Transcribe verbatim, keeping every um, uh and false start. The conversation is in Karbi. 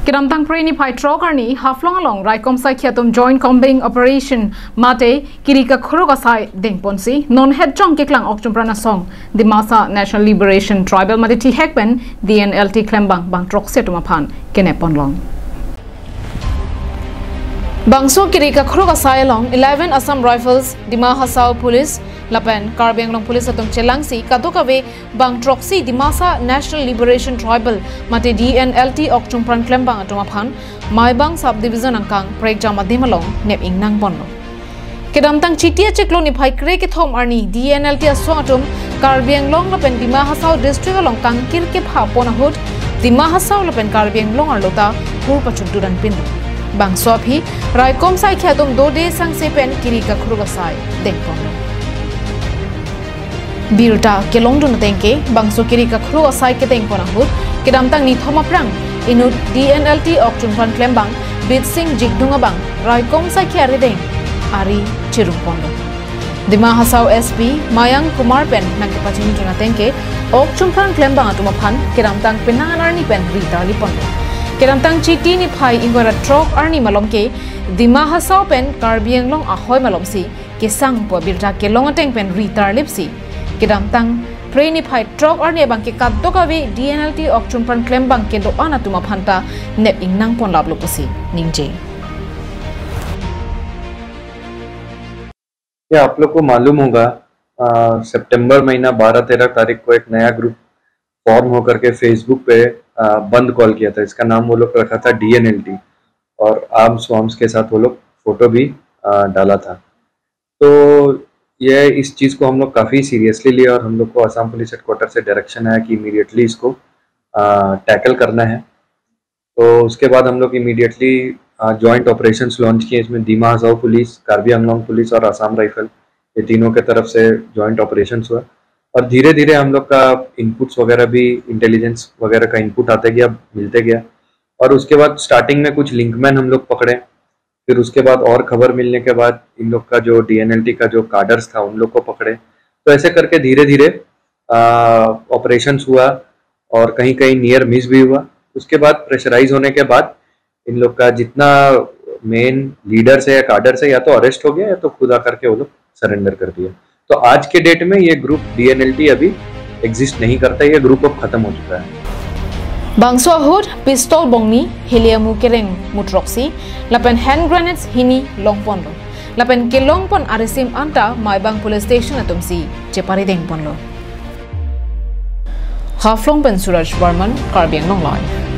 Kedamtang Phre niphai throk arni Haflong along raikom saikhi atum Joint Combing Operation mate kiri kakhuruk asai dengponsi non hetjong keklang Okchumpran asong Dimasa National Liberation Tribal mate thihek pen D N L T klembang bang throksi atum aphan kenep ponlong. Bangso kiri kakhuruk asai along eleven Assam Rifles, Dima Hasao Police lapen Karbi Anglong Police atum chelangsi kadokave bang throksi Dimasa National Liberation Tribal mate D N L T Okchumpran klembang atum aphan Maibang Subdivision angkang prekjam adim along nep ingnang ponlo. Kedamtang Chiti achiklo niphai kre kethom arni D N L T asong atum Karbi Anglong lapen Dima Hasao District along kangkir kepha pon ahut Dima Hasao lapen Karbi Anglong arlo ta hur pachukduran pinlo. Bangso aphi raikom saikhi atum dode sangse pen kiri kakhuruk asai dengponlo. Birta kelongdun atengke bangso kiri kakhuruk asai kedengpon ahut kedamtang nithom aphrang inut D N L T Okchumpran klembang Bitsing Jigdung abang raikom saikhi arideng ari chirung ponlo. Dima Hasao S P Mayank Kumar pen nangkepachinidun atengke Okchumpran klembang atum aphan kedamtang penang arni pen ri tarli ponlo. Kedamtang Chiti niphai ingkoi ra throk arni malomke Dima Hasao pen Karbi Anglong ahoi malomsi kesang pu birta kelong ateng pen ri tarlipsi kedamtang Phre niphai throk arni abangke kadokave D N L T Okchumpran klembang kedo-an atum aphan ta nep ingnang ponlaplo pusi ningje. या आप लोग को मालूम होगा, अ, सितंबर महीना बारह तेरह तारीख को एक नया ग्रुप फॉर्म होकर के फेसबुक पे, अ, बंद कॉल किया था। इसका नाम वो लोग रखा था डीएनएलटी और आर्म्स वार्म्स के साथ वो लोग फोटो भी, अ, डाला था। तो ये, इस चीज़ को हम लोग काफ़ी सीरियसली लिया और हम लोग को आसाम पुलिस हेडक्वार्टर से डायरेक्शन आया कि इमीडिएटली इसको, अ, टैकल करना है। तो उसके बाद हम लोग इमीडिएटली, अ, जॉइंट ऑपरेशंस लॉन्च किए। इसमें दीमा हजाओ पुलिस, कार्बी आंगलोंग पुलिस और आसाम राइफल, ये तीनों के तरफ से जॉइंट ऑपरेशंस हुआ और धीरे-धीरे हम लोग का इनपुट्स वगैरह भी, इंटेलिजेंस वगैरह का इनपुट आते गया, मिलते गया। और उसके बाद स्टार्टिंग में कुछ लिंकमैन हम लोग पकड़े, फिर उसके बाद और खबर मिलने के बाद इन लोग का जो डीएनएलटी का जो काडर्स था, उन लोग को पकड़े। तो ऐसे करके धीरे-धीरे, अ, ऑपरेशंस हुआ और कहीं-कहीं नियर मिस भी हुआ। उसके बाद प्रेशराइज होने के बाद इन लोग का जितना मेन लीडर्स है या काडर्स है, या तो अरेस्ट हो गया या तो खुद आकर के वो लोग सरेंडर कर दिया। तो आज के डेट में ये ग्रुप डीएनएलटी अभी एग्जिस्ट नहीं करता, ये ग्रुप अब खत्म हो चुका है। Bangso ahut pistol bongni, helium kereng mutroksi, lapen hand grenades hini longponlo. Lapen kelongpon arisim anta Maibang Police Station atumsi cheparidengponlo. Haflong pen Suraj Barman, Karbi Anglong Live.